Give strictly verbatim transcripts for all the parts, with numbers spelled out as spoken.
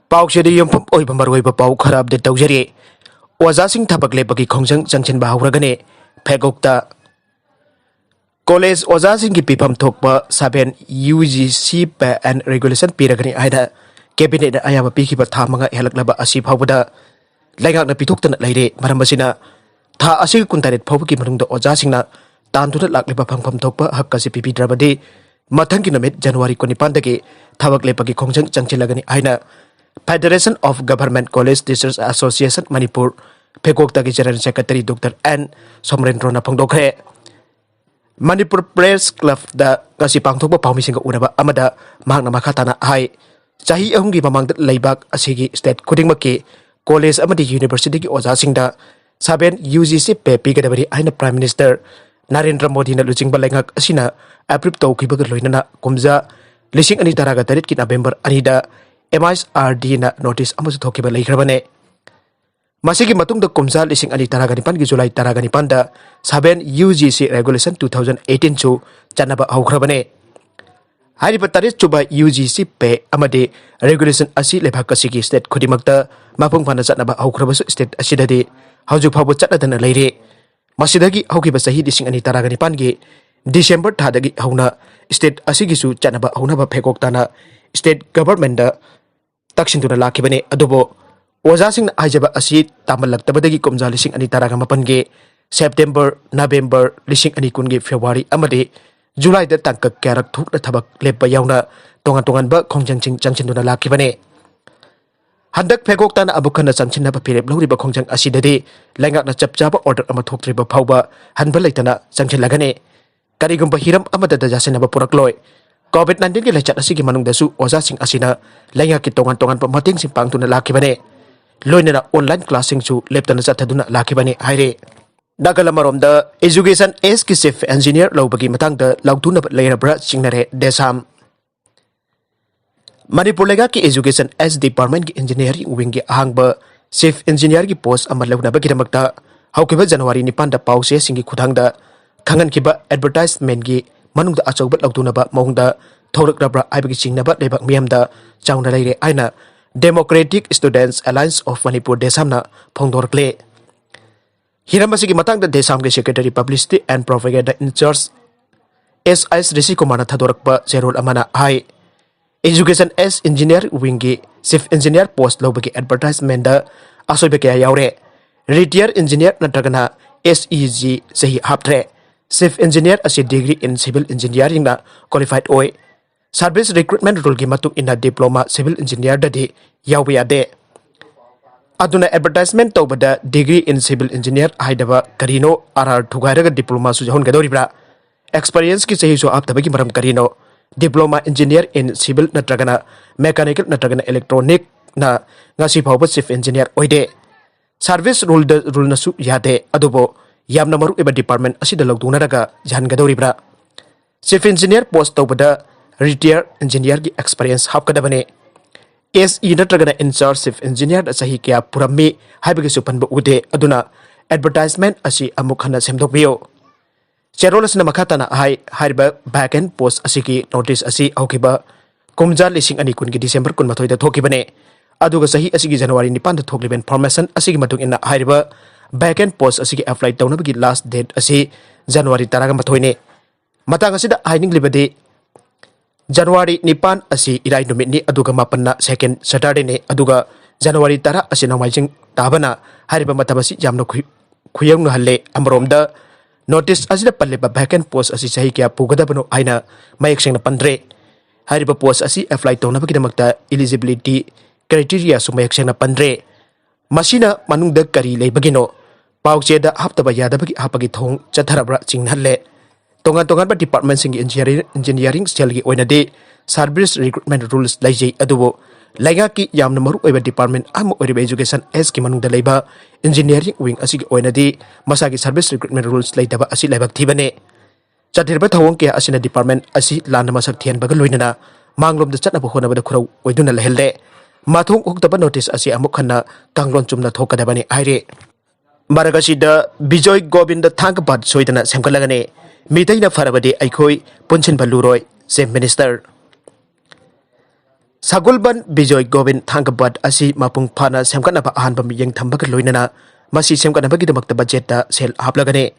ꯄꯥꯎꯁꯤꯗ ꯌꯨꯝꯐꯝ ꯑꯣꯏꯕ ꯃꯔꯨꯑꯣꯏꯕ ꯄꯥꯎ ꯈꯔ ꯑꯞꯗꯦꯠ ꯇꯧꯖꯔꯤ꯫ ꯑꯣꯖꯥꯁꯤꯡ ꯊꯕꯛ ꯂꯦꯞꯄꯒꯤ ꯈꯣꯡꯖꯪ ꯆꯪꯁꯤꯟꯕ ꯍꯧꯔꯒꯅꯤ꯫ ꯐꯦꯒꯣꯛꯇ ꯀꯣꯂꯦꯖ ꯑꯣꯖꯥꯁꯤꯡꯒꯤ ꯄꯤꯐꯝ ꯊꯣꯛꯄ ꯁꯚꯦꯟ ꯌꯨ ꯖꯤ ꯁꯤ ꯄꯦ ꯑꯦꯟ ꯔꯤꯒꯨꯂꯦꯁꯟ ꯄꯤꯔꯒꯅꯤ ꯍꯥꯏꯅ ꯀꯦꯕꯤꯅꯦꯠꯅ ꯑꯌꯥꯕ ꯄꯤꯈꯤꯕ ꯊꯥ ꯃꯉꯥ ꯍꯦꯜꯂꯛꯂꯕ ꯑꯁꯤ ꯐꯥꯎꯕꯗ ꯂꯩꯉꯥꯛꯅ ꯄꯤꯊꯣꯛꯇꯅ ꯂꯩꯔꯦ꯫ ꯃꯔꯝ ꯑꯁꯤꯅ ꯊꯥ ꯑꯁꯤꯒꯤ ꯀꯨꯟꯇꯔꯦꯠ ꯐꯥꯎꯕꯒꯤ ꯃꯅꯨꯡꯗ ꯑꯣꯖꯥꯁꯤꯡꯅ ꯇꯥꯟꯗꯨꯅ ꯂꯥꯛꯂꯤꯕ ꯐꯪꯐꯝ ꯊꯣꯛꯄ ꯍꯛ ꯑꯁꯤ ꯄꯤꯕꯤꯗ꯭ꯔꯕꯗꯤ ꯃꯊꯪꯒꯤ ꯅꯨꯃꯤꯠ ꯖꯅꯋꯥꯔꯤ ꯀꯨꯟꯅꯤꯄꯥꯟꯗꯒꯤ ꯊꯕꯛ ꯂꯦꯞꯄꯒꯤ ꯈꯣꯡꯖꯪ ꯆꯪꯁꯤꯜꯂꯒꯅꯤ ꯍꯥꯏꯅ Federation of Government College Teachers Association Manipur ꯐꯦꯀꯣꯛꯇꯒꯤ ꯖꯦꯅꯔꯦꯜ ꯁꯦꯀ꯭ꯔꯦꯇꯔꯤ ꯗꯣꯛꯇꯔ ꯑꯦꯟ ꯁꯣꯃꯔꯦꯟꯗ꯭ꯔꯣꯅ ꯐꯣꯡꯗꯣꯛꯈ꯭ꯔꯦ꯫ ꯃꯅꯤꯄꯨꯔ ꯄ꯭ꯔꯦꯁ ꯀ꯭ꯂꯕꯇ ꯉꯁꯤ ꯄꯥꯡꯊꯣꯛꯄ ꯄꯥꯎꯃꯤꯁꯤꯡꯒ ꯎꯅꯕ ꯑꯃꯗ ꯃꯍꯥꯛꯅ ꯃꯈꯥ ꯇꯥꯅ ꯍꯥꯏ, ꯆꯍꯤ ꯑꯍꯨꯝꯒꯤ ꯃꯃꯥꯡꯗ ꯂꯩꯕꯥꯛ ꯑꯁꯤꯒꯤ ꯁ꯭ꯇꯦꯠ ꯈꯨꯗꯤꯡꯃꯛꯀꯤ ꯀꯣꯂꯦꯖ ꯑꯃꯗꯤ ꯌꯨꯅꯤꯚꯔꯁꯤꯇꯤꯒꯤ ꯑꯣꯖꯥꯁꯤꯡꯗ ꯁꯚꯦꯟ ꯌꯨ ꯖꯤ ꯁꯤ ꯄꯦ ꯄꯤꯒꯗꯕꯅꯤ ꯍꯥꯏꯅ ꯄ꯭ꯔꯥꯏꯝ ꯃꯤꯅꯤꯁꯇꯔ ꯅꯔꯦꯟꯗ꯭ꯔ ꯃꯣꯗꯤꯅ ꯂꯨꯆꯤꯡꯕ ꯂꯩꯉꯥꯛ ꯑꯁꯤꯅ ꯑꯦꯄ꯭ꯔꯨꯞ ꯇꯧꯈꯤꯕꯒ ꯂꯣꯏꯅꯅ ꯀꯨꯝꯖꯥ ꯂꯤꯁꯤꯡ ꯑꯅꯤ ꯇꯔꯥꯒ ꯇꯔꯦꯠꯀꯤ ꯅꯕꯦꯝꯕꯔ ꯑꯅꯤꯗ ꯑꯦꯝ ꯑꯥꯏ ꯑꯥꯔ ꯗꯤꯅ ꯅꯣꯇꯤꯁ ꯑꯃꯁꯨ ꯊꯣꯛꯈꯤꯕ ꯂꯩꯈ꯭ꯔꯕꯅꯦ꯫ ꯃꯁꯤꯒꯤ ꯃꯇꯨꯡꯗ ꯀꯨꯝꯖꯥ ꯂꯤꯁꯤꯡ ꯑꯅꯤ ꯇꯔꯥꯒ ꯅꯤꯄꯥꯟꯒꯤ ꯖꯨꯂꯥꯏ ꯇꯔꯥꯒ ꯅꯤꯄꯥꯟꯗ seven U G C regulation two thousand ꯑꯩꯠꯇꯤꯟꯁꯨ ꯆꯠꯅꯕ ꯍꯧꯈ꯭ꯔꯕꯅꯦ꯫ ꯍꯥꯏꯔꯤꯕ ꯇꯔꯦꯠ ꯁꯨꯕ ꯌꯨ ꯖꯤ ꯁꯤ ꯄꯦ ꯑꯃꯗꯤ ꯔꯦꯒꯨꯂꯦꯁꯟ ꯑꯁꯤ ꯂꯩꯕꯥꯛ ꯑꯁꯤꯒꯤ ꯁ꯭ꯇꯦꯠ ꯈꯨꯗꯤꯡꯃꯛꯇ ꯃꯄꯨꯡ ꯐꯥꯅ ꯆꯠꯅꯕ ꯍꯧꯈ꯭ꯔꯕꯁꯨ ꯁ꯭ꯇꯦꯠ ꯑꯁꯤꯗꯗꯤ ꯍꯧꯖꯤꯛ ꯐꯥꯎꯕ ꯆꯠꯅꯗꯅ ꯂꯩꯔꯤ꯫ ꯃꯁꯤꯗꯒꯤ ꯍꯧꯈꯤꯕ ꯆꯍꯤ ꯂꯤꯁꯤꯡ ꯑꯅꯤ ꯇꯔꯥꯒ ꯅꯤꯄꯥꯟꯒꯤ ꯗꯤꯁꯦꯝꯕꯔ ꯊꯥꯗꯒꯤ ꯍꯧꯅ ꯁ꯭ꯇꯦꯠ ꯑꯁꯤꯒꯤꯁꯨ ꯆꯠꯅꯕ ꯍꯧꯅꯕ ꯐꯦꯀꯣꯛ ꯇꯥꯅ ꯁ꯭ꯇꯦꯠ ꯒꯚꯔꯟꯃꯦꯟꯠꯗ ꯇꯛꯁꯤꯟꯗꯨꯅ ꯂꯥꯛꯈꯤꯕꯅꯤ꯫ ꯑꯗꯨꯕꯨ ꯑꯣꯖꯥꯁꯤꯡꯅ ꯍꯥꯏꯖꯕ ꯑꯁꯤ ꯇꯥꯃꯜꯂꯛꯇꯕꯗꯒꯤ ꯀꯨꯝꯖꯥ ꯂꯤꯁꯤꯡ ꯑꯅꯤ ꯇꯔꯥꯒ ꯃꯥꯄꯟꯒꯤ ꯁꯦꯞꯇꯦꯝꯕꯔ, ꯅꯕꯦꯝꯕꯔ, ꯂꯤꯁꯤꯡ ꯑꯅꯤ ꯀꯨꯟꯒꯤ ꯐꯦꯕ꯭ꯔꯨꯋꯥꯔꯤ ꯑꯃꯗꯤ ꯖꯨꯂꯥꯏꯗ ꯇꯥꯡꯀꯛ ꯀꯌꯥꯔꯛ ꯊꯣꯛꯅ ꯊꯕꯛ ꯂꯦꯞꯄ ꯌꯥꯎꯅ ꯇꯣꯉꯥꯟ ꯇꯣꯉꯥꯟꯕ ꯈꯣꯡꯖꯪꯁꯤꯡ ꯆꯪꯁꯤꯟꯗꯨꯅ ꯂꯥꯛꯈꯤꯕꯅꯤ꯫ ꯍꯟꯗꯛ ꯐꯦꯒꯣꯛ ꯇꯥꯅ ꯑꯃꯨꯛ ꯍꯟꯅ ꯆꯪꯁꯤꯟꯅꯕ ꯐꯤꯔꯦꯞ ꯂꯧꯔꯤꯕ ꯈꯣꯡꯖꯪ ꯑꯁꯤꯗꯗꯤ ꯂꯩꯉꯥꯛꯅ ꯆꯞ ꯆꯥꯕ ꯑꯣꯔꯗꯔ ꯑꯃ ꯊꯣꯛꯇ꯭ꯔꯤꯕ ꯐꯥꯎꯕ ꯍꯟꯕ ꯂꯩꯇꯅ ꯆꯪꯁꯤꯜꯂꯒꯅꯤ꯫ ꯀꯔꯤꯒꯨꯝꯕ ꯍꯤꯔꯝ ꯑꯃꯠꯇꯗ ꯌꯥꯁꯤꯟꯅꯕ ꯄꯨꯔꯛꯂꯣꯏ꯫ ꯀꯣꯚꯤꯗ ꯅꯥꯏꯟꯇꯤꯟꯒꯤ ꯂꯥꯏꯆꯠ ꯑꯁꯤꯒꯤ ꯃꯅꯨꯡꯗꯁꯨ ꯑꯣꯖꯥꯁꯤꯡ ꯑꯁꯤꯅ ꯂꯩꯉꯥꯛꯀꯤ ꯇꯣꯉꯥꯟ ꯇꯣꯉꯥꯟꯕ ꯃꯇꯦꯡꯁꯤꯡ ꯄꯥꯡꯗꯨꯅ ꯂꯥꯛꯈꯤꯕꯅꯤ꯫ ꯂꯣꯏꯅꯅ ꯑꯣꯟꯂꯥꯏꯟ ꯀ꯭ꯂꯥꯁꯁꯤꯡꯁꯨ ꯂꯦꯞꯇꯅ ꯆꯠꯊꯗꯨꯅ ꯂꯥꯛꯈꯤꯕꯅꯤ ꯍꯥꯏꯔꯤ꯫ ꯅꯥꯒꯜ ꯑꯃꯔꯣꯝꯗ ꯑꯦꯖꯨꯀꯦꯁꯟ ꯑꯦꯁꯀꯤ ꯆꯤꯐ ꯏꯟꯖꯤꯅꯤꯌꯔ ꯂꯧꯕꯒꯤ ꯃꯇꯥꯡꯗ ꯂꯥꯎꯊꯣꯛꯅꯕ ꯂꯩꯔꯕ꯭ꯔꯥ ꯆꯤꯡꯅꯔꯦ ꯗꯦꯁꯥꯝ꯫ ꯃꯅꯤꯄꯨꯔ ꯂꯩꯉꯥꯛꯀꯤ ꯑꯦꯖꯨꯀꯦꯁꯟ ꯑꯦꯁ ꯗꯤꯄꯥꯔꯠꯃꯦꯟꯠꯀꯤ ꯏꯟꯖꯤꯅꯤꯌꯔꯤꯡ ꯋꯤꯡꯒꯤ ꯑꯍꯥꯡꯕ ꯆꯤꯐ ꯏꯟꯖꯤꯅꯤꯌꯔꯒꯤ ꯄꯣꯁ ꯑꯃ ꯂꯧꯅꯕꯒꯤꯗꯃꯛꯇ ꯍꯧꯈꯤꯕ ꯖꯅꯋꯥꯔꯤ ꯅꯤꯄꯥꯟꯗ ꯄꯥꯎ ꯆꯦꯁꯤꯡꯒꯤ ꯈꯨꯠꯊꯥꯡꯗ ꯈꯪꯍꯟꯈꯤꯕ ꯑꯦꯗꯚꯔꯇꯥꯏꯖꯃꯦꯟꯠꯀꯤ ꯃꯅꯨꯡꯗ ꯑꯆꯧꯕ ꯂꯧꯊꯣꯛꯅꯕ ꯃꯑꯣꯡꯗ ꯊꯣꯛꯂꯛꯂꯕ꯭ꯔꯥ ꯍꯥꯏꯕꯒꯤ ꯆꯤꯡꯅꯕ ꯂꯩꯕꯥꯛ ꯃꯤꯌꯥꯝꯗ ꯆꯥꯎꯅ ꯂꯩꯔꯦ ꯍꯥꯏꯅ Democratic Students Alliance of Manipur, ꯗꯦꯁꯥꯝꯅ ꯐꯣꯡꯗꯣꯔꯛꯂꯦ꯫ ꯍꯤꯔꯝ ꯑꯁꯤꯒꯤ ꯃꯇꯥꯡꯗ ꯗꯦꯁꯥꯝꯒꯤ Secretary Publicity and Propaganda in Charge ꯑꯦꯁ ꯑꯦꯁ ꯔꯤꯁꯤ ꯀꯨꯃꯥꯔꯅ ꯊꯥꯗꯣꯔꯛꯄ ꯆꯦꯔꯣꯜ ꯑꯃꯅ ꯍꯥꯏ, Education as Engineer Wingꯒꯤ Chief Engineer post ꯂꯧꯕꯒꯤ advertisementꯗ ꯑꯁꯣꯏꯕ ꯀꯌꯥ ꯌꯥꯎꯔꯦ꯫ Retired Engineer ꯅꯠꯇ꯭ꯔꯒꯅ S E G ꯆꯍꯤ ꯍꯥꯞꯇ꯭ꯔꯦ꯫ Chief Engineer ꯑꯁꯤ Degree in Civil Engineeringꯅ qualified ꯑꯣꯏ꯫ Service Recruitment Ruleꯒꯤ ꯃꯇꯨꯡ ꯏꯟꯅ Diploma Civil Engineerꯗꯗꯤ ꯌꯥꯎꯕ ꯌꯥꯗꯦ꯫ ꯑꯗꯨꯅ advertisement ꯇꯧꯕꯗ Degree in Civil Engineer ꯍꯥꯏꯗꯕ ꯀꯔꯤꯅꯣ, ꯑꯥꯔ ꯑꯥꯔ ꯊꯨꯒꯥꯏꯔꯒ Diplomaꯁꯨ ꯌꯥꯎꯍꯟꯒꯗꯧꯔꯤꯕ꯭ꯔꯥ? Experienceꯀꯤ ꯆꯍꯤꯁꯨ ꯍꯥꯞꯇꯕꯒꯤ ꯃꯔꯝ ꯀꯔꯤꯅꯣ? Diploma Engineer in Civil ꯅꯠꯇ꯭ꯔꯒꯅ Mechanical ꯅꯠꯇ꯭ꯔꯒꯅ Electronicꯅ ꯉꯁꯤ ꯐꯥꯎꯕ Chief Engineer ꯑꯣꯏꯗꯦ꯫ Service Ruleꯗ, Ruleꯅꯁꯨ ꯌꯥꯗꯦ, ꯑꯗꯨꯕꯨ ꯌꯥꯝꯅ ꯃꯔꯨꯑꯣꯏꯕ department ꯑꯁꯤꯗ ꯂꯧꯊꯣꯛꯅꯔꯒ ꯌꯥꯍꯟꯒꯗꯧꯔꯤꯕ꯭ꯔꯥ? Chief Engineer post ꯇꯧꯕꯗ Retired Engineerꯒꯤ experience ꯍꯥꯞꯀꯗꯕꯅꯤ꯫ S E ꯅꯠꯇ꯭ꯔꯒꯅ In Charge Chief Engineerꯗ ꯆꯍꯤ ꯀꯌꯥ ꯄꯨꯔꯝꯃꯤ ꯍꯥꯏꯕꯒꯤꯁꯨ ꯄꯟꯕ ꯎꯗꯦ, ꯑꯗꯨꯅ advertisement ꯑꯁꯤ ꯑꯃꯨꯛ ꯍꯟꯅ ꯁꯦꯝꯗꯣꯛꯄꯤꯌꯨ꯫ ꯆꯦꯔꯣꯜ ꯑꯁꯤꯅ ꯃꯈꯥ ꯇꯥꯅ ꯍꯥꯏ, ꯍꯥꯏꯔꯤꯕ vacant post ꯑꯁꯤꯒꯤ notice ꯑꯁꯤ ꯍꯧꯈꯤꯕ ꯀꯨꯝꯖꯥ ꯂꯤꯁꯤꯡ ꯑꯅꯤ ꯀꯨꯟꯒꯤ December ꯀꯨꯟꯃꯥꯊꯣꯏꯗ ꯊꯣꯛꯈꯤꯕꯅꯤ꯫ ꯑꯗꯨꯒ ꯆꯍꯤ ꯑꯁꯤꯒꯤ January ꯅꯤꯄꯥꯟꯗ ꯊꯣꯛꯂꯤꯕ information ꯑꯁꯤꯒꯤ ꯃꯇꯨꯡ ꯏꯟꯅ ꯍꯥꯏꯔꯤꯕ vacant post ꯑꯁꯤꯒꯤ apply ꯇꯧꯅꯕꯒꯤ last date ꯑꯁꯤ January ꯇꯔꯥꯃꯥꯊꯣꯏꯅꯤ꯫ ꯃꯇꯥꯡ ꯑꯁꯤꯗ ꯍꯥꯏꯅꯤꯡꯂꯤꯕꯗꯤ, January ꯅꯤꯄꯥꯟ ꯑꯁꯤ ꯏꯔꯥꯏ ꯅꯨꯃꯤꯠꯅꯤ, ꯑꯗꯨꯒ ꯃꯥꯄꯟꯅ second Saturdayꯅꯤ, ꯑꯗꯨꯒ January ꯇꯔꯥ ꯑꯁꯤ ꯅꯣꯡꯃꯥꯏꯖꯤꯡ ꯇꯥꯕꯅ ꯍꯥꯏꯔꯤꯕ ꯃꯇꯝ ꯑꯁꯤ ꯌꯥꯝꯅ ꯈꯨ-, ꯈꯨꯌꯧꯅꯍꯜꯂꯦ꯫ ꯑꯃꯔꯣꯝꯗ, notice ꯑꯁꯤꯗ ꯄꯜꯂꯤꯕ vacant post ꯑꯁꯤ ꯆꯍꯤ ꯀꯌꯥ ꯄꯨꯒꯗꯕꯅꯣ ꯍꯥꯏꯅ ꯃꯌꯦꯛ ꯁꯦꯡꯅ ꯄꯟꯗ꯭ꯔꯦ꯫ ꯍꯥꯏꯔꯤꯕ post ꯑꯁꯤ apply ꯇꯧꯅꯕꯒꯤꯗꯃꯛꯇ eligibility criteriaꯁꯨ ꯃꯌꯦꯛ ꯁꯦꯡꯅ ꯄꯟꯗ꯭ꯔꯦ꯫ ꯃꯁꯤꯅ ꯃꯅꯨꯡꯗ ꯀꯔꯤ ꯂꯩꯕꯒꯤꯅꯣ? ꯄꯥꯎꯆꯦꯗ ꯍꯥꯞꯇꯕ ꯌꯥꯗꯕꯒꯤ ꯍꯥꯞꯄꯒꯤ ꯊꯧꯑꯣꯡ ꯆꯠꯊꯔꯕ꯭ꯔꯥ ꯆꯤꯡꯅꯍꯜꯂꯦ꯫ ꯇꯣꯉꯥꯟ ꯇꯣꯉꯥꯟꯕ departmentꯁꯤꯡꯒꯤ engineering, engineering cellꯒꯤ ꯑꯣꯏꯅꯗꯤ service recruitment rules ꯂꯩꯖꯩ, ꯑꯗꯨꯕꯨ ꯂꯩꯉꯥꯛꯀꯤ ꯌꯥꯝꯅ ꯃꯔꯨꯑꯣꯏꯕ department ꯑꯃ ꯑꯣꯏꯔꯤꯕ Education Sꯒꯤ ꯃꯅꯨꯡꯗ ꯂꯩꯕ engineering wing ꯑꯁꯤꯒꯤ ꯑꯣꯏꯅꯗꯤ ꯃꯁꯥꯒꯤ service recruitment rules ꯂꯩꯇꯕ ꯑꯁꯤ ꯂꯥꯏꯕꯛ ꯊꯤꯕꯅꯤ꯫ ꯆꯠꯊꯔꯤꯕ ꯊꯧꯑꯣꯡ ꯀꯌꯥ ꯑꯁꯤꯅ department ꯑꯁꯤ ꯂꯥꯟꯅ ꯃꯁꯛ ꯊꯤꯍꯟꯕꯒ ꯂꯣꯏꯅꯅ ꯃꯥꯡꯂꯣꯝꯗ ꯆꯠꯅꯕ ꯍꯣꯠꯅꯕꯗ ꯈꯨꯔꯧ ꯑꯣꯏꯗꯨꯅ ꯂꯩꯍꯜꯂꯦ꯫ ꯃꯊꯣꯡ ꯍꯨꯛꯇꯕ notice ꯑꯁꯤ ꯑꯃꯨꯛ ꯍꯟꯅ ꯀꯥꯡꯂꯣꯟ ꯆꯨꯝꯅ ꯊꯣꯛꯀꯗꯕꯅꯤ ꯍꯥꯏꯔꯤ꯫ ꯃꯔꯛ ꯑꯁꯤꯗ ꯕꯤꯖꯣꯏ ꯒꯣꯕꯤꯟꯗ ꯊꯥꯡꯒꯄꯥꯠ ꯁꯣꯏꯗꯅ ꯁꯦꯝꯒꯠꯂꯒꯅꯤ꯫ ꯃꯤꯇꯩꯅ ꯐꯔꯕꯗꯤ ꯑꯩꯈꯣꯏ ꯄꯨꯟꯁꯤꯟꯕ ꯂꯨꯔꯣꯏ, Chief Minister꯫ ꯁꯒꯣꯜꯕꯟ ꯕꯤꯖꯣꯏ ꯒꯣꯕꯤꯟ ꯊꯥꯡꯒ ꯕꯟꯗ ꯑꯁꯤ ꯃꯄꯨꯡ ꯐꯥꯅ ꯁꯦꯝꯒꯠꯅꯕ ꯑꯍꯥꯟꯕ ꯃꯤꯠꯌꯦꯡ ꯊꯝꯕꯒ ꯂꯣꯏꯅꯅ ꯃꯁꯤ ꯁꯦꯝꯒꯠꯅꯕꯒꯤꯗꯃꯛꯇ ꯕꯖꯦꯠꯇ ꯁꯦꯜ ꯍꯥꯞꯂꯒꯅꯤ꯫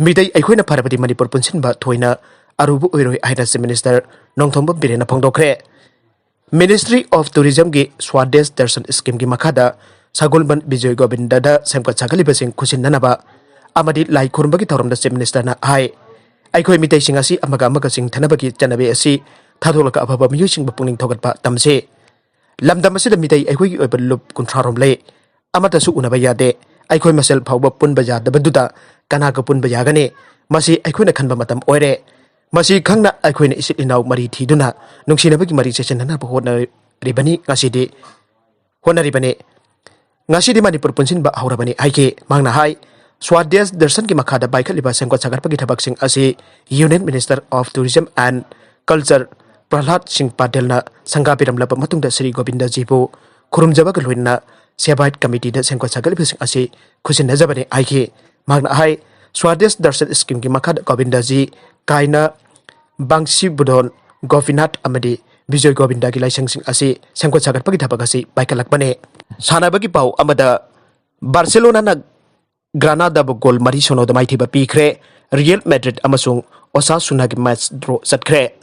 ꯃꯤꯇꯩ ꯑꯩꯈꯣꯏꯅ ꯐꯔꯕꯗꯤ ꯃꯅꯤꯄꯨꯔ ꯄꯨꯟꯁꯤꯟꯕ ꯊꯣꯏꯅ ꯑꯔꯨꯕ ꯑꯣꯏꯔꯣꯏ ꯍꯥꯏꯅ Chief Minister Nongthombam ꯕꯤꯔꯦꯟꯅ ꯐꯣꯡꯗꯣꯛꯈ꯭ꯔꯦ꯫ Ministry of Tourismꯒꯤ Swadesh Darshan schemeꯒꯤ ꯃꯈꯥꯗ ꯁꯒꯣꯜꯕꯟ ꯕꯤꯖꯣꯏ ꯒꯣꯕꯤꯟꯗꯗ ꯁꯦꯝꯒꯠ ꯁꯥꯒꯠꯂꯤꯕꯁꯤꯡ ꯈꯨꯠꯁꯤꯟꯅꯅꯕ ꯑꯃꯗꯤ ꯂꯥꯏ ꯈꯨꯔꯨꯝꯕꯒꯤ ꯊꯧꯔꯝꯗ Chief Ministerꯅ ꯍꯥꯏ, ꯑꯩꯈꯣꯏ ꯃꯤꯇꯩꯁꯤꯡ ꯑꯁꯤ ꯑꯃꯒ ꯑꯃꯒ ꯆꯤꯡꯊꯅꯕꯒꯤ ꯆꯠꯅꯕꯤ ꯑꯁꯤ ꯊꯥꯗꯣꯛꯂꯒ ꯑꯐꯕ ꯃꯤꯑꯣꯏꯁꯤꯡꯕꯨ ꯄꯨꯛꯅꯤꯡ ꯊꯧꯒꯠꯄ ꯇꯝꯁꯤ꯫ ꯂꯝꯗꯝ ꯑꯁꯤꯗ ꯃꯤꯇꯩ ꯑꯩꯈꯣꯏꯒꯤ ꯑꯣꯏꯕ ꯂꯨꯞ ꯀꯨꯟꯊ꯭ꯔꯥ ꯔꯣꯝ ꯂꯩ꯫ ꯑꯃꯠꯇꯁꯨ ꯎꯅꯕ ꯌꯥꯗꯦ꯫ ꯑꯩꯈꯣꯏ ꯃꯁꯦꯜ ꯐꯥꯎꯕ ꯄꯨꯟꯕ ꯌꯥꯗꯕꯗꯨꯗ ꯀꯅꯥꯒ ꯄꯨꯟꯕ ꯌꯥꯒꯅꯤ? ꯃꯁꯤ ꯑꯩꯈꯣꯏꯅ ꯈꯟꯕ ꯃꯇꯝ ꯑꯣꯏꯔꯦ꯫ ꯃꯁꯤ ꯈꯪꯅ ꯑꯩꯈꯣꯏꯅ ꯏꯆꯤꯜ ꯏꯅꯥꯎ ꯃꯔꯤ ꯊꯤꯗꯨꯅ ꯅꯨꯡꯁꯤꯅꯕꯒꯤ ꯃꯔꯤ ꯆꯦꯁꯤꯟꯅꯅꯕ ꯍꯣꯠꯅꯔꯤꯕꯅꯤ꯫ ꯉꯁꯤꯗꯤ ꯍꯣꯠꯅꯔꯤꯕꯅꯤ꯫ ꯉꯁꯤꯗꯤ ꯃꯅꯤꯄꯨꯔ ꯄꯨꯟꯁꯤꯟꯕ ꯍꯧꯔꯕꯅꯤ ꯍꯥꯏꯈꯤ꯫ ꯃꯍꯥꯛꯅ ꯍꯥꯏ, ꯁ꯭ꯋꯥꯗꯦꯁ ꯗꯔꯁꯟꯒꯤ ꯃꯈꯥꯗ ꯄꯥꯏꯈꯠꯂꯤꯕ ꯁꯦꯝꯒꯠ ꯁꯥꯒꯠꯄꯒꯤ ꯊꯕꯛꯁꯤꯡ ꯑꯁꯤ Union Minister of Tourism and Culture ꯄ꯭ꯔꯍ꯭ꯂꯥꯗ ꯁꯤꯡ ꯄꯥꯇꯦꯜꯅ ꯁꯪꯒꯥꯕꯤꯔꯝꯂꯕ ꯃꯇꯨꯡꯗ ꯁ꯭ꯔꯤ ꯒꯣꯕꯤꯟꯗꯖꯤꯕꯨ ꯈꯨꯔꯨꯝꯖꯕꯒ ꯂꯣꯏꯅꯅ ꯁꯦꯕꯥꯏꯠ ꯀꯃꯤꯇꯤꯗ ꯁꯦꯝꯒꯠ ꯁꯥꯒꯠꯂꯤꯕꯁꯤꯡ ꯑꯁꯤ ꯈꯨꯠꯁꯤꯟꯅꯖꯕꯅꯤ ꯍꯥꯏꯈꯤ꯫ ꯃꯍꯥꯛꯅ ꯍꯥꯏ, ꯁ꯭ꯋꯥꯗꯦꯁ ꯗꯔꯁꯟ schemeꯒꯤ ꯃꯈꯥꯗ ꯒꯣꯕꯤꯟꯗꯖꯤ ꯀꯥꯏꯅ ꯕꯪꯁꯤꯕꯨꯗꯣꯟ, ꯒꯣꯄꯤꯅꯥꯊ ꯑꯃꯗꯤ ꯕꯤꯖꯣꯏ ꯒꯣꯕꯤꯟꯗꯒꯤ ꯂꯥꯏꯁꯪꯁꯤꯡ ꯑꯁꯤ ꯁꯦꯝꯒꯠ ꯁꯥꯒꯠꯄꯒꯤ ꯊꯕꯛ ꯑꯁꯤ ꯄꯥꯏꯈꯠꯂꯛꯄꯅꯤ꯫ ꯁꯥꯟꯅꯕꯒꯤ ꯄꯥꯎ ꯑꯃꯗ, ꯕꯥꯔꯁꯦꯂꯣꯅꯥꯅ ꯒ꯭ꯔꯥꯅꯥꯗꯥꯕꯨ ꯒꯣꯜ ꯃꯔꯤ ꯁꯣꯅꯣꯗ ꯃꯥꯏꯊꯤꯕ ꯄꯤꯈ꯭ꯔꯦ꯫ ꯔꯤꯌꯦꯜ ꯃꯦꯗ꯭ꯔꯤꯗ ꯑꯃꯁꯨꯡ ꯑꯣꯁꯥꯁꯨꯅꯥꯒꯤ ꯃꯦꯆ ꯗ꯭ꯔꯣ ꯆꯠꯈ꯭ꯔꯦ꯫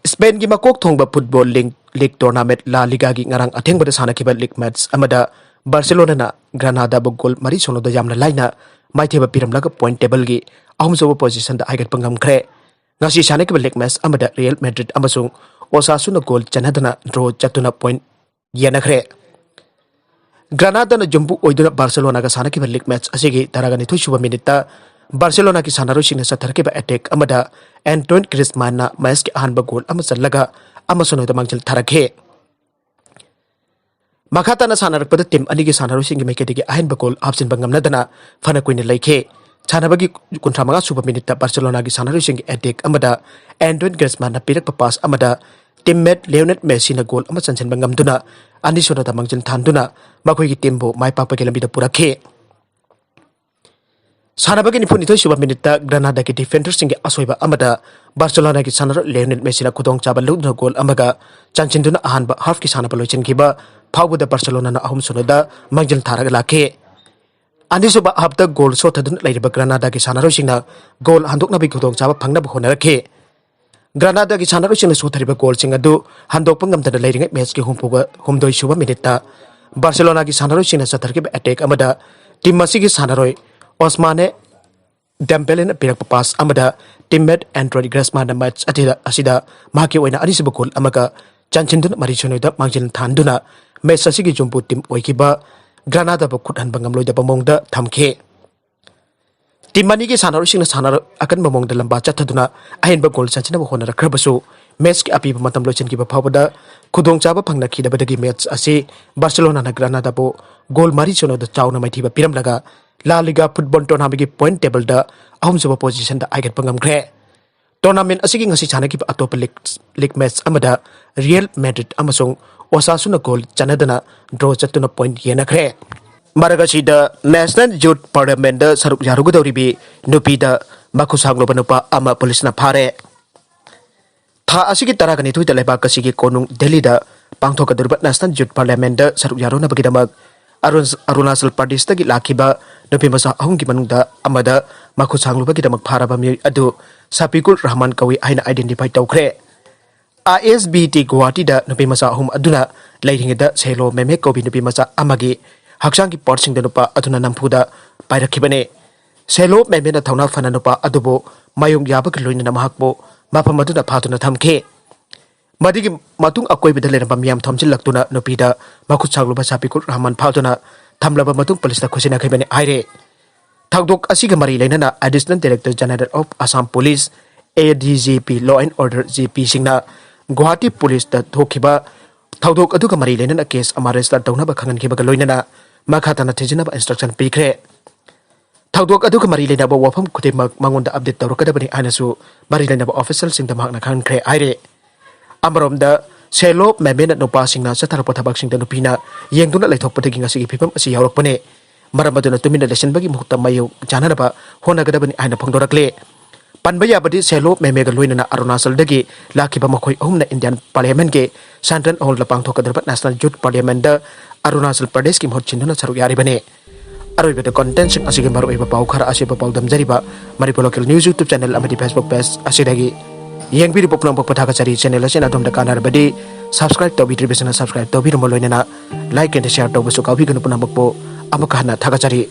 ꯁ꯭ꯄꯦꯟꯒꯤ ꯃꯀꯣꯛ ꯊꯣꯡꯕ ꯐꯨꯠꯕꯣꯜ ꯂꯤꯛ, ꯂꯤꯛ ꯇꯣꯔꯅꯥꯃꯦꯟꯠ ꯂꯥ ꯂꯤꯒꯥꯒꯤ ꯉꯔꯥꯡ ꯑꯊꯦꯡꯕꯗ ꯁꯥꯟꯅꯈꯤꯕ ꯂꯤꯛ ꯃꯦꯆ ꯑꯃꯗ ꯕꯥꯔꯁꯦꯂꯣꯅꯥꯅ ꯒ꯭ꯔꯥꯅꯥꯗꯥꯕꯨ ꯒꯣꯜ ꯃꯔꯤ ꯁꯣꯅꯣꯗ ꯌꯥꯝꯅ ꯂꯥꯏꯅ ꯃꯥꯏꯊꯤꯕ ꯄꯤꯔꯝꯂꯒ ꯄꯣꯏꯟꯠ ꯇꯦꯕꯜꯒꯤ ꯑꯍꯨꯝꯁꯨꯕ ꯄꯣꯖꯤꯁꯟꯗ ꯍꯥꯏꯒꯠꯄ ꯉꯝꯈ꯭ꯔꯦ꯫ ꯉꯁꯤ ꯁꯥꯟꯅꯈꯤꯕ ꯂꯤꯛ ꯃꯦꯆ ꯑꯃꯗ ꯔꯤꯌꯦꯜ ꯃꯦꯗ꯭ꯔꯤꯗ ꯑꯃꯁꯨꯡ ꯑꯣꯁꯥꯁꯨꯅ ꯒꯣꯜ ꯆꯟꯅꯗꯅ ꯗ꯭ꯔꯣ ꯆꯠꯇꯨꯅ ꯄꯣꯏꯟꯠ ꯌꯦꯟꯅꯈ꯭ꯔꯦ꯫ ꯒ꯭ꯔꯥꯅꯥꯗꯥꯅ ꯌꯨꯝꯕꯨ ꯑꯣꯏꯗꯨꯅ ꯕꯥꯔꯁꯦꯂꯣꯅꯥꯒ ꯁꯥꯟꯅꯈꯤꯕ ꯂꯤꯛ ꯃꯦꯆ ꯑꯁꯤꯒꯤ ꯇꯔꯥꯒ ꯅꯤꯊꯣꯏ ꯁꯨꯕ ꯃꯤꯅꯤꯠꯇ ꯕꯥꯔꯁꯦꯂꯣꯅꯥꯒꯤ ꯁꯥꯟꯅꯔꯣꯏꯁꯤꯡꯅ ꯆꯠꯊꯔꯛꯈꯤꯕ ꯑꯦꯇꯦꯛ ꯑꯃꯗ ꯑꯦꯟꯇꯣꯏꯟ ꯒ꯭ꯔꯤꯖꯃꯥꯟꯅ ꯃꯦꯆꯀꯤ ꯑꯍꯥꯟꯕ ꯒꯣꯜ ꯑꯃ ꯆꯜꯂꯒ ꯑꯃ ꯁꯣꯅꯣꯗ ꯃꯥꯡꯖꯤꯜ ꯊꯥꯔꯛꯈꯤ꯫ ꯃꯈꯥ ꯇꯥꯅ ꯁꯥꯟꯅꯔꯛꯄꯗ ꯇꯤꯝ ꯑꯅꯤꯒꯤ ꯁꯥꯟꯅꯔꯣꯏꯁꯤꯡꯒꯤ ꯃꯥꯏꯀꯩꯗꯒꯤ ꯑꯍꯦꯟꯕ ꯒꯣꯜ ꯍꯥꯞꯆꯤꯟꯕ ꯉꯝꯅꯗꯅ ꯐꯅ ꯀꯨꯏꯅ ꯂꯩꯈꯤ꯫ ꯁꯥꯟꯅꯕꯒꯤ ꯀꯨꯟꯊ꯭ꯔꯥ ꯃꯉꯥ ꯁꯨꯕ ꯃꯤꯅꯤꯠꯇ ꯕꯥꯔꯁꯦꯂꯣꯅꯥꯒꯤ ꯁꯥꯟꯅꯔꯣꯏꯁꯤꯡꯒꯤ ꯑꯦꯇꯦꯛ ꯑꯃꯗ ꯑꯦꯟꯇꯣꯏꯟ ꯒ꯭ꯔꯤꯖꯃꯥꯟꯅ ꯄꯤꯔꯛꯄ ꯄꯥꯁ ꯑꯃꯗ ꯇꯤꯝꯃꯦꯠ ꯂꯤꯑꯣꯅꯦꯜ ꯃꯦꯁꯤꯅ ꯒꯣꯜ ꯑꯃ ꯆꯟꯁꯤꯟꯕ ꯉꯝꯗꯨꯅ ꯑꯅꯤ ꯁꯣꯅꯣꯗ ꯃꯥꯡꯖꯤꯜ ꯊꯥꯟꯗꯨꯅ ꯃꯈꯣꯏꯒꯤ ꯇꯤꯝꯕꯨ ꯃꯥꯏ ꯄꯥꯛꯄꯒꯤ ꯂꯝꯕꯤꯗ ꯄꯨꯔꯛꯈꯤ꯫ ꯁꯥꯟꯅꯕꯒꯤ ꯅꯤꯐꯨꯅꯤꯊꯣꯏ ꯁꯨꯕ ꯃꯤꯅꯤꯠꯇ ꯒ꯭ꯔꯅꯥꯗꯥꯒꯤ ꯗꯤꯐꯦꯟꯗꯔꯁꯤꯡꯒꯤ ꯑꯁꯣꯏꯕ ꯑꯃꯗ ꯕꯥꯔꯁꯦꯂꯣꯅꯥꯒꯤ ꯁꯥꯟꯅꯔꯣꯏ ꯂꯤꯑꯣꯅꯦꯜ ꯃꯦꯁꯤꯅ ꯈꯨꯗꯣꯡꯆꯥꯕ ꯂꯧꯗꯨꯅ ꯒꯣꯜ ꯑꯃꯒ ꯆꯟꯁꯤꯟꯗꯨꯅ ꯑꯍꯥꯟꯕ ꯍꯥꯐꯀꯤ ꯁꯥꯟꯅꯕ ꯂꯣꯏꯁꯤꯟꯈꯤꯕ ꯐꯥꯎꯕꯗ ꯕꯥꯔꯁꯦꯂꯣꯅꯥꯅ ꯑꯍꯨꯝ ꯁꯨꯞꯅꯗ ꯃꯥꯡꯖꯤꯜ ꯊꯥꯔꯒ ꯂꯥꯛꯈꯤ꯫ ꯑꯅꯤꯁꯨꯕ ꯍꯥꯐꯇ ꯒꯣꯜ ꯁꯣꯠꯊꯗꯨꯅ ꯂꯩꯔꯤꯕ ꯒ꯭ꯔꯅꯥꯗꯥꯒꯤ ꯁꯥꯟꯅꯔꯣꯏꯁꯤꯡꯅ ꯒꯣꯜ ꯍꯟꯗꯣꯛꯅꯕꯒꯤ ꯈꯨꯗꯣꯡꯆꯥꯕ ꯐꯪꯅꯕ ꯍꯣꯠꯅꯔꯛꯈꯤ꯫ ꯒ꯭ꯔꯅꯥꯗꯥꯒꯤ ꯁꯥꯟꯅꯔꯣꯏꯁꯤꯡꯅ ꯁꯣꯠꯊꯔꯤꯕ ꯒꯣꯜꯁꯤꯡ ꯑꯗꯨ ꯍꯟꯗꯣꯛꯄ ꯉꯝꯗꯅ ꯂꯩꯔꯤꯉꯩ ꯃꯦꯆꯀꯤ ꯍꯨꯝꯐꯨꯒ ꯍꯨꯝꯗꯣꯏ ꯁꯨꯕ ꯃꯤꯅꯤꯠꯇ ꯕꯥꯔꯁꯦꯂꯣꯅꯥꯒꯤ ꯁꯥꯟꯅꯔꯣꯏꯁꯤꯡꯅ ꯆꯠꯊꯔꯛꯈꯤꯕ ꯑꯦꯇꯦꯛ ꯑꯃꯗ ꯇꯤꯝ ꯑꯁꯤꯒꯤ ꯁꯥꯟꯅꯔꯣꯏ ꯑꯣꯁꯃꯥꯅꯦ ꯗꯦꯝꯕꯦꯂꯦꯅ ꯄꯤꯔꯛꯄ ꯄꯥꯁ ꯑꯃꯗ ꯇꯤꯝꯃꯦꯠ ꯑꯦꯟꯗ꯭ꯔꯣꯏ ꯒ꯭ꯔꯦꯁꯃꯥꯟꯅ ꯃꯦꯆ ꯑꯁꯤꯗ ꯃꯍꯥꯛꯀꯤ ꯑꯣꯏꯅ ꯑꯅꯤꯁꯨꯕ ꯒꯣꯜ ꯑꯃꯒ ꯆꯟꯁꯤꯟꯗꯨꯅ ꯃꯔꯤ ꯁꯨꯅꯣꯏꯗ ꯃꯥꯡꯖꯤꯜ ꯊꯥꯍꯟꯗꯨꯅ ꯃꯦꯆ ꯑꯁꯤꯒꯤ ꯌꯨꯝꯕꯨ ꯇꯤꯝ ꯑꯣꯏꯈꯤꯕ ꯒ꯭ꯔꯅꯥꯗꯥꯕꯨ ꯈꯨꯠꯍꯟꯕ ꯉꯝꯂꯣꯏꯗꯕ ꯃꯑꯣꯡꯗ ꯊꯝꯈꯤ꯫ ꯇꯤꯝ ꯑꯅꯤꯒꯤ ꯁꯥꯟꯅꯔꯣꯏꯁꯤꯡꯅ ꯁꯥꯟꯅꯔꯣꯏ ꯑꯀꯟꯕ ꯃꯑꯣꯡꯗ ꯂꯝꯕꯥ ꯆꯠꯊꯗꯨꯅ ꯑꯍꯦꯟꯕ ꯒꯣꯜ ꯆꯟꯁꯤꯟꯅꯕ ꯍꯣꯠꯅꯔꯛꯈ꯭ꯔꯕꯁꯨ, ꯃꯦꯆꯀꯤ ꯑꯄꯤꯕ ꯃꯇꯝ ꯂꯣꯏꯁꯤꯟꯈꯤꯕ ꯐꯥꯎꯕꯗ ꯈꯨꯗꯣꯡꯆꯥꯕ ꯐꯪꯅꯈꯤꯗꯕꯗꯒꯤ ꯃꯦꯆ ꯑꯁꯤ ꯕꯥꯔꯁꯦꯂꯣꯅꯥꯅ ꯒ꯭ꯔꯅꯥꯗꯥꯕꯨ ꯒꯣꯜ ꯃꯔꯤ ꯁꯨꯅꯣꯗ ꯆꯥꯎꯅ ꯃꯥꯏꯊꯤꯕ ꯄꯤꯔꯝꯂꯒ ꯂꯥ ꯂꯤꯒꯥ ꯐꯨꯠꯕꯣꯜ ꯇꯣꯔꯅꯥꯃꯦꯟꯒꯤ ꯄꯣꯏꯟ ꯇꯦꯕꯜꯗ ꯑꯍꯨꯝꯁꯨꯕ ꯄꯣꯖꯤꯁꯟꯗ ꯍꯥꯏꯒꯠꯄ ꯉꯝꯈ꯭ꯔꯦ꯫ ꯇꯣꯔꯅꯥꯃꯦꯟ ꯑꯁꯤꯒꯤ ꯉꯁꯤ ꯁꯥꯟꯅꯈꯤꯕ ꯑꯇꯣꯞꯄ ꯂꯤꯒ, ꯂꯤꯒ ꯃꯦꯆ ꯑꯃꯗ ꯔꯤꯌꯦꯜ ꯃꯦꯗ꯭ꯔꯤꯗ ꯑꯃꯁꯨꯡ ꯑꯣꯁꯥꯁꯨꯅ ꯒꯣꯜ ꯆꯟꯅꯗꯅ ꯗ꯭ꯔꯣ ꯆꯠꯇꯨꯅ ꯄꯣꯏꯟ ꯌꯦꯟꯅꯈ꯭ꯔꯦ꯫ ꯃꯔꯛ ꯑꯁꯤꯗ ꯅꯦꯁꯅꯦꯜ ꯌꯨꯠ ꯄꯥꯔꯂꯤꯌꯥꯃꯦꯟꯗ ꯁꯔꯨꯛ ꯌꯥꯔꯨꯒꯗꯧꯔꯤꯕꯤ ꯅꯨꯄꯤꯗ ꯃꯈꯨꯠ ꯁꯥꯡꯂꯨꯕ ꯅꯨꯄꯥ ꯑꯃ ꯄꯨꯂꯤꯁꯅ ꯐꯥꯔꯦ꯫ ꯊꯥ ꯑꯁꯤꯒꯤ ꯇꯔꯥꯒ ꯅꯤꯊꯣꯏꯗ ꯂꯩꯕꯥꯛ ꯑꯁꯤꯒꯤ ꯀꯣꯅꯨꯡ ꯗꯦꯜꯂꯤꯗ ꯄꯥꯡꯊꯣꯛꯀꯗꯧꯔꯤꯕ ꯅꯦꯁꯅꯦꯜ ꯌꯨꯠ ꯄꯥꯔꯂꯤꯌꯥꯃꯦꯟꯗ ꯁꯔꯨꯛ ꯌꯥꯔꯨꯅꯕꯒꯤꯗꯃꯛ ꯑꯔꯨꯟ-, ꯑꯔꯨꯅꯥꯆꯜ ꯄ꯭ꯔꯗꯦꯁꯇꯒꯤ ꯂꯥꯛꯈꯤꯕ ꯅꯨꯄꯤ ꯃꯆꯥ ꯑꯍꯨꯝꯒꯤ ꯃꯅꯨꯡꯗ ꯑꯃꯗ ꯃꯈꯨꯠ ꯁꯥꯡꯂꯨꯕꯒꯤꯗꯃꯛ ꯐꯥꯔꯕ ꯃꯤꯑꯣꯏ ꯑꯗꯨ ꯁꯥꯄꯤꯀꯨꯜ ꯔꯍꯃꯥꯟ ꯀꯧꯏ ꯍꯥꯏꯅ identify ꯇꯧꯈ꯭ꯔꯦ꯫ ISBT ꯒꯨꯋꯥꯍꯥꯇꯤꯗ ꯅꯨꯄꯤ ꯃꯆꯥ ꯑꯍꯨꯝ ꯑꯗꯨꯅ ꯂꯩꯔꯤꯉꯩꯗ ꯁꯦꯂꯣ ꯃꯦꯃꯦ ꯀꯧꯕꯤ ꯅꯨꯄꯤ ꯃꯆꯥ ꯑꯃꯒꯤ ꯍꯛꯆꯥꯡꯒꯤ ꯄꯥꯔꯠꯁꯤꯡꯗ ꯅꯨꯄꯥ ꯑꯗꯨꯅ ꯅꯝꯐꯨꯗ ꯄꯥꯏꯔꯛꯈꯤꯕꯅꯤ꯫ ꯁꯦꯂꯣ ꯃꯦꯃꯦꯅ ꯊꯧꯅꯥ ꯐꯅ ꯅꯨꯄꯥ ꯑꯗꯨꯕꯨ ꯃꯥꯌꯣꯛ ꯌꯥꯕꯒ ꯂꯣꯏꯅꯅ ꯃꯍꯥꯛꯄꯨ ꯃꯐꯝ ꯑꯗꯨꯗ ꯐꯥꯗꯨꯅ ꯊꯝꯈꯤ꯫ ꯃꯗꯨꯒꯤ ꯃꯇꯨꯡ ꯑꯀꯣꯏꯕꯗ ꯂꯩꯔꯝꯕ ꯃꯤꯌꯥꯝ ꯊꯣꯝꯖꯤꯜꯂꯛꯇꯨꯅ ꯅꯨꯄꯤꯗ ꯃꯈꯨꯠ ꯁꯥꯡꯂꯨꯕ ꯁꯥꯄꯤꯀꯨꯜ ꯔꯍꯃꯥꯟ ꯐꯥꯗꯨꯅ ꯊꯝꯂꯕ ꯃꯇꯨꯡ ꯄꯨꯂꯤꯁꯇ ꯈꯨꯠꯁꯤꯟꯅꯈꯤꯕꯅꯤ ꯍꯥꯏꯔꯦ꯫ ꯊꯧꯗꯣꯛ ꯑꯁꯤꯒ ꯃꯔꯤ ꯂꯩꯅꯅ Additional Director General of Assam Police, ADGP, Law and Order, GP ꯁꯤꯡꯅ ꯒꯨꯋꯥꯍꯥꯇꯤ ꯄꯨꯂꯤꯁꯇ ꯊꯣꯛꯈꯤꯕ ꯊꯧꯗꯣꯛ ꯑꯗꯨꯒ ꯃꯔꯤ ꯂꯩꯅꯅ ꯀꯦꯁ ꯑꯃ ꯔꯦꯖꯤꯁꯇꯔ ꯇꯧꯅꯕ ꯈꯪꯍꯟꯈꯤꯕꯒ ꯂꯣꯏꯅꯅ ꯃꯈꯥ ꯇꯥꯅ ꯊꯤꯖꯤꯟꯅꯕ instruction ꯄꯤꯈ꯭ꯔꯦ꯫ ꯊꯧꯗꯣꯛ ꯑꯗꯨꯒ ꯃꯔꯤ ꯂꯩꯅꯕ ꯋꯥꯐꯝ ꯈꯨꯗꯤꯡꯃꯛ ꯃꯉꯣꯟꯗ update ꯇꯧꯔꯛꯀꯗꯕꯅꯤ ꯍꯥꯏꯅꯁꯨ ꯃꯔꯤ ꯂꯩꯅꯕ officialꯁꯤꯡꯗ ꯃꯍꯥꯛꯅ ꯈꯪꯍꯟꯈ꯭ꯔꯦ ꯍꯥꯏꯔꯦ꯫ ꯑꯃꯔꯣꯝꯗ, ꯁꯦꯂꯣ ꯃꯦꯃꯦꯅ ꯅꯨꯄꯥꯁꯤꯡꯅ ꯆꯠꯊꯔꯛꯄ ꯊꯕꯛꯁꯤꯡꯗ ꯅꯨꯄꯤꯅ ꯌꯦꯡꯗꯨꯅ ꯂꯩꯊꯣꯛꯄꯗꯒꯤ ꯉꯁꯤꯒꯤ ꯐꯤꯕꯝ ꯑꯁꯤ ꯌꯥꯎꯔꯛꯄꯅꯤ꯫ ꯃꯔꯝ ꯑꯗꯨꯅ ꯇꯨꯃꯤꯟꯅ ꯂꯩꯁꯤꯟꯕꯒꯤ ꯃꯍꯨꯠꯇ ꯃꯥꯌꯣꯛ ꯆꯥꯅꯅꯕ ꯍꯣꯠꯅꯒꯗꯕꯅꯤ ꯍꯥꯏꯅ ꯐꯣꯡꯗꯣꯔꯛꯂꯦ꯫ ꯄꯟꯕ ꯌꯥꯕꯗꯤ ꯁꯦꯂꯣ ꯃꯦꯃꯦꯒ ꯂꯣꯏꯅꯅ ꯑꯔꯨꯅꯥꯆꯜꯗꯒꯤ ꯂꯥꯛꯈꯤꯕ ꯃꯈꯣꯏ ꯑꯍꯨꯝꯅ ꯏꯟꯗꯤꯌꯥꯟ ꯄꯥꯔꯂꯤꯌꯥꯃꯦꯟꯠꯀꯤ ꯁꯦꯟꯇ꯭ꯔꯦꯜ ꯍꯣꯜꯗ ꯄꯥꯡꯊꯣꯛꯀꯗꯧꯔꯤꯕ ꯅꯦꯁꯅꯦꯜ ꯌꯨꯊ ꯄꯥꯔꯂꯤꯌꯥꯃꯦꯟꯠꯗ ꯑꯔꯨꯅꯥꯆꯜ ꯄ꯭ꯔꯗꯦꯁꯀꯤ ꯃꯍꯨꯠ ꯁꯤꯟꯗꯨꯅ ꯁꯔꯨꯛ ꯌꯥꯔꯤꯕꯅꯤ꯫ ꯑꯔꯣꯏꯕꯗ ꯀꯣꯟꯇꯦꯟꯠꯁꯤꯡ ꯑꯁꯤꯒꯤ ꯃꯔꯨꯑꯣꯏꯕ ꯄꯥꯎ ꯈꯔ ꯑꯁꯤꯕꯨ ꯄꯥꯎꯗꯝꯖꯔꯤꯕ Manipur local news YouTube channel ꯑꯃꯗꯤ ꯐꯦꯁꯕꯨꯛ ꯄꯦꯖ ꯑꯁꯤꯗꯒꯤ꯫ ꯌꯦꯡꯕꯤꯔꯤꯕ ꯄꯨꯝꯅꯃꯛꯄꯨ ꯊꯥꯒꯠꯆꯔꯤ꯫ ꯆꯦꯅꯦꯜ ꯑꯁꯤꯅ ꯑꯗꯣꯝꯗ ꯀꯥꯟꯅꯔꯕꯗꯤ ꯁꯕꯁꯀ꯭ꯔꯥꯏꯕ ꯇꯧꯕꯤꯗ꯭ꯔꯤꯕꯁꯤꯡꯅ ꯁꯕꯁꯀ꯭ꯔꯥꯏꯕ ꯇꯧꯕꯤꯔꯝꯕ ꯂꯣꯏꯅꯅ ꯂꯥꯏꯛ ꯑꯦꯟ ꯁꯤꯌꯥꯔ ꯇꯧꯕꯁꯨ ꯀꯥꯎꯕꯤꯒꯅꯨ꯫ ꯄꯨꯝꯅꯃꯛꯄꯨ ꯑꯃꯨꯛꯀ ꯍꯟꯅ ꯊꯥꯒꯠꯆꯔꯤ꯫